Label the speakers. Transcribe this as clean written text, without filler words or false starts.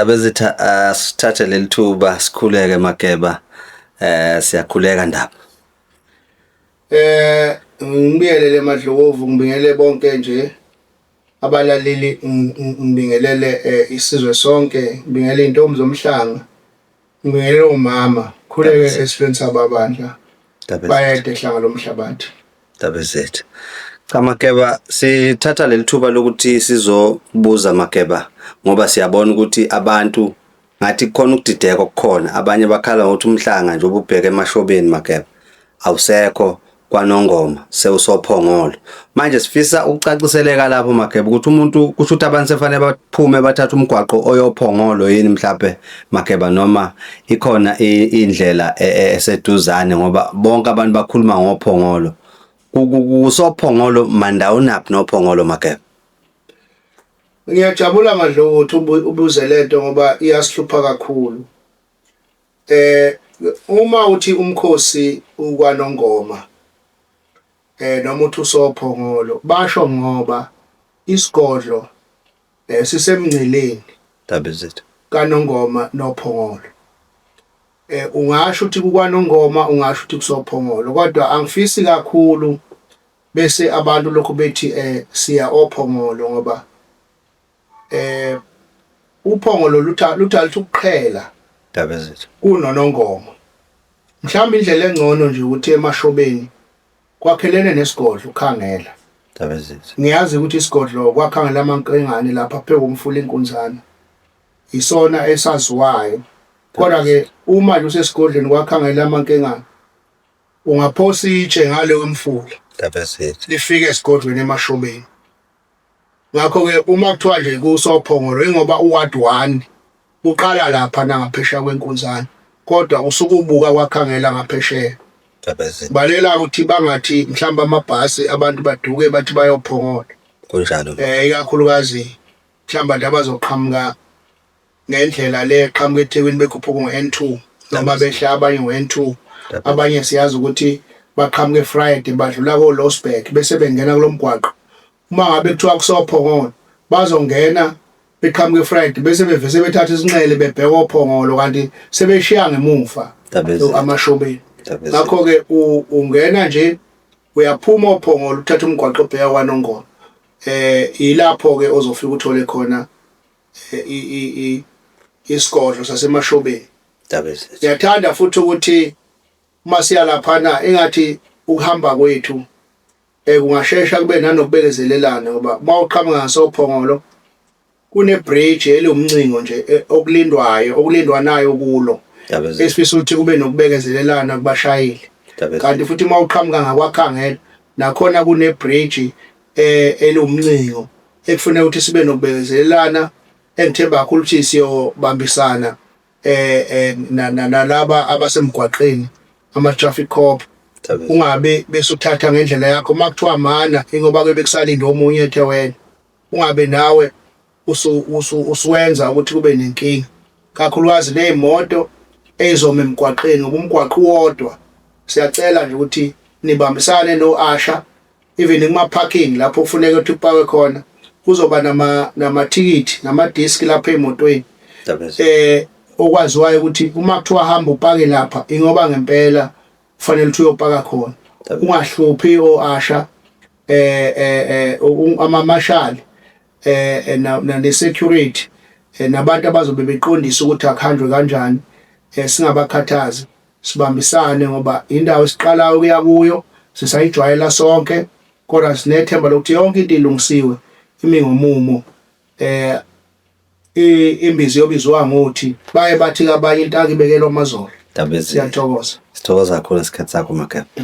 Speaker 1: Abezitha asithathe leli thuba sikhuleke Mageba, siyakhuleka ndaba.
Speaker 2: Ngibiyelele Madlokovu, ngibingelele bonke nje abalaleli, ngibingelele isizwe sonke, ngibingelele intombi zomhlanga, ngibingelele omama, khuleke esifeni sababandla. Bayede hlanga lomhlabathi.
Speaker 1: Ndabezitha. Cha Mageba, sithatha leli thuba lokuthi sizobuza Mageba, ngoba siyabona ukuthi abantu ngathi kukhona ukudideka okukhona. Abanye bakhala ngokuthi umhlanga nje ububheke emashobeni Mageba awusekho kwaNongoma, sewusophongolo. Manje sifisa ukucaciseleka lapho Mageba, ukuthi umuntu kusho ukuthi abantu sefanele baphume bathathe umgwaqo oyophongolo yini mhlawumbe Mageba, noma ikhona indlela eseduzane, ngoba bonke abantu bakhuluma ngophongolo. Kusophongolo mandawonaphi nophongolo Mageba?
Speaker 2: Ngiyajabula Madlovu ukuthi ubuze lento ngoba iyasihlupha kakhulu. Uma uthi umkhosi ukwaNongoma noma uthi usophongolo, basho ngoba isigodlo sisemngceleni
Speaker 1: Ndabezitha.
Speaker 2: kaNongoma noPhongolo. Ungasho ukuthi kukwaNongoma, ungasho ukuthi kusophongolo, kodwa angifisi kakhulu bese abantu lokhu bethi siya ophongolo, ngoba uphongolo lutha lutha luthi ukuqhela
Speaker 1: Ndabezitha.
Speaker 2: kunonongoma. Mhlawumbe indlela engcono nje ukuthi emashobeni kwakhelene nesigodlo ukhangela.
Speaker 1: Ndabezitha.
Speaker 2: Ngiyazi ukuthi isigodlo kwakhangela amankengane lapha phezu komfula inkunzana isona esaziwayo, kodwa ke uma nje usesigodlweni kwakhangela amankengane ungaphosa itshe ngale kwemfula
Speaker 1: Ndabezitha.
Speaker 2: lifike esigodlweni emashobeni. Ngakho ke uma kuthiwa nje kusophongolo, ingoba uward 1 uqala lapha nangaphesheya kwenkunzana, kodwa usuke ubuka kwakhangela ngaphesheya.
Speaker 1: Ndabezitha.
Speaker 2: Balela ukuthi bangathi mhlawumbe amabhasi abantu baduke bathi bayophongola.
Speaker 1: Kunjalo.
Speaker 2: Ikakhulukazi mhlawumbe abantu abazoqhamuka ngendlela le eqhamuka eThekwini bekhuphuka ngo-N2, noma behla abanye ngo-N2. Abanye siyazi ukuthi baqhamuka eFriday badlula ko-Losberg bese bengena kulomgwaqo. Uma ngabe kuthiwa kusophongolo, bazongena beqhamuka eFriday bese bevese bethatha isinxele bebheka ophongolo, kanti sebeshiya ngemuva
Speaker 1: Ndabezitha.
Speaker 2: amashobeni.
Speaker 1: Ndabezitha.
Speaker 2: Ngakho ke ungena nje uyaphuma ophongolo uthatha umgwaqo obheka kwaNongoma. Ilapho ke ozofika uthole khona isigodlo sasemashobeni.
Speaker 1: Ndabezitha.
Speaker 2: Ngiyathanda futhi ukuthi uma siya laphana engathi ukuhamba kwethu kungashesha kube nanokubekezelelana, ngoba uma uqhamuka ngasophongolo kune bridge eliwumncingo nje okulindwayo, okulindwanayo kulo,
Speaker 1: Ndabezitha.
Speaker 2: esifisa ukuthi kube nokubekezelelana kubashayeli.
Speaker 1: Ndabezitha.
Speaker 2: Kanti futhi uma uqhamuka ngakwakhangela nakhona kune bridge eliwumncingo ekufuneka ukuthi sibe nokubekezelelana, engithemba kakhulu ukuthi siyobambisana nalaba abasemgwaqeni ama traffic cop.
Speaker 1: Ndabezitha.
Speaker 2: Ungabe bese uthatha ngendlela yakho uma kuthiwa mana, ingoba ke bekusalinde omunye ethe wena, ungabe nawe usuwenza ukuthi kube nenkinga, kakhulukazi nezimoto ezoma emgwaqeni, ngoba umgwaqo uwodwa. Siyacela nje ukuthi nibambisane no-Asha, even kuma parking lapho kufuneka ukuthi upake khona kuzoba namathikithi namadiski lapha emotweni.
Speaker 1: Ndabezitha.
Speaker 2: Okwaziwayo ukuthi uma kuthiwa hamba upake lapha, ingoba ngempela kufanele ukuthi uyopaka khona. Ungahluphi o-Asha, amamashali ne security nabantu abazobe beqondisa ukuthi akuhanjwe kanjani, singabakhathazi, sibambisane, ngoba indawo esiqalayo ukuya kuyo sisayijwayela sonke, kodwa sinethemba lokuthi yonke into ilungisiwe, imi ngomumo. Imbizo yobizwa ngothi baye bathi kabanye intaka ibekelwa amazolo.
Speaker 1: Ndabezitha.
Speaker 2: Siyathokoza.
Speaker 1: Sithokoza kakhulu isikhathi sakho Mageba.